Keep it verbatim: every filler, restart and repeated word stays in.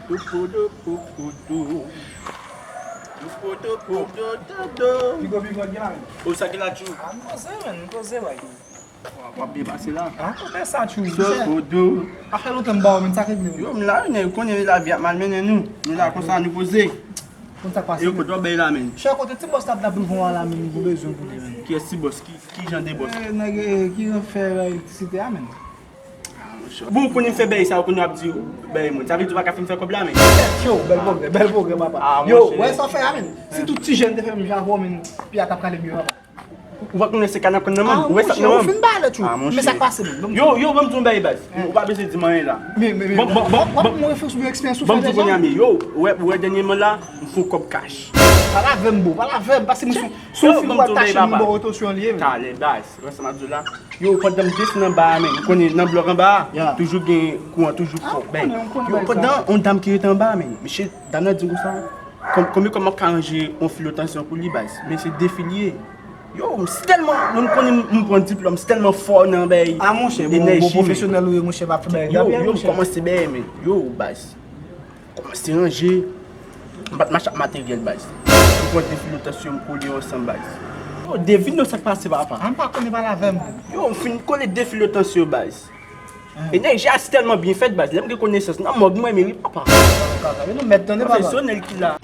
Pigo, pigo, gen la menm. O sa ki la tjou? A, m poze, menm, m poze, bay. W ap byen pase la. A, kote sa tjou? Sokodo. A fè lontan m ba w, menm, sa k regle, menm? Yo, m la, wi, nèg, ou konnen lavi ap malmennen nou. Nou la konsa, nou poze. Konn sa k pase, yo, menm? Kote w bay la, menm? Chè, kote ti bòs la t ap vin pran w la, menm, pou bezwen pou li, menm? Kiyès ti bòs? Ki, ki jan de bòs? E, nèg, e, ki jan fè elektrisite a, menm? Bon, ou konnen m fè bèy sa, ou konnen w ap di bèy moun. Sa vle di ou pa ka fin fè kòb la, menm? Yo, bèl pwogrè, bèl pwogrè, papa. Yo, wè sa w fè a, menm? Si tout ti jèn te fè menm jan avè w, menm, peyi a t ap prale mye, papa. Ou pa konnen se ka nan konn nan, menm? Ou wè sa k nan, menm? Ou fin pale, tjou. Men sa k pase, menm? Yo, yo, ban m di w yon bèy, baz. Ou pa bezwen di m anyen la. Men, men, men, bon, bon, bon, bon, bon, mwen refleksyon, eksperyans ou fè deja. Ban m di w kounye a, men, yo, ou wè, ou wè dènyèman la, m fè yon kòb kach. Pale avè m, bro, pale avè m, paske mwen sou, sou fil w ap tache m, bò oto sou yon lye, menm. Talè, baz, wè sa m ap di w la. Yo, pandan m desann anba a, menm, ou konnen nan blòk anba a, toujou gen kouran, toujou fò, bèy. Yo, pandan yon dam ki rete anba a, menm, mesye, dam nan di m konsa, kòm, kòm, kòman m ap ka ranje yon filo tansyon pou li, baz, men se defi li ye. Yo, m tèlman, mwen m konnen m, m pran diplòm, m tèlman fò nan bèy. A, monchè, bon, bon pwofesyonèl ou ye, monchè, pa fè bèy. Yo, yo, m kòmanse bèy, menm. Yo, baz. Kòmanse ranje. M pa t mache ak materyèl, baz. M pran de filo tansyon, m kole yo ansanm, baz. Yo, devine sa k pase, papa. A, m pa konnen, pale avè m. Yo, m fin kole de filo tansyon, baz. Enèji a tèlman byen fèt, baz. Lè m gen konesans nan mòg mwen, meri, papa. Yo, nou mèt tande, papa. Pwofesyonèl ki la.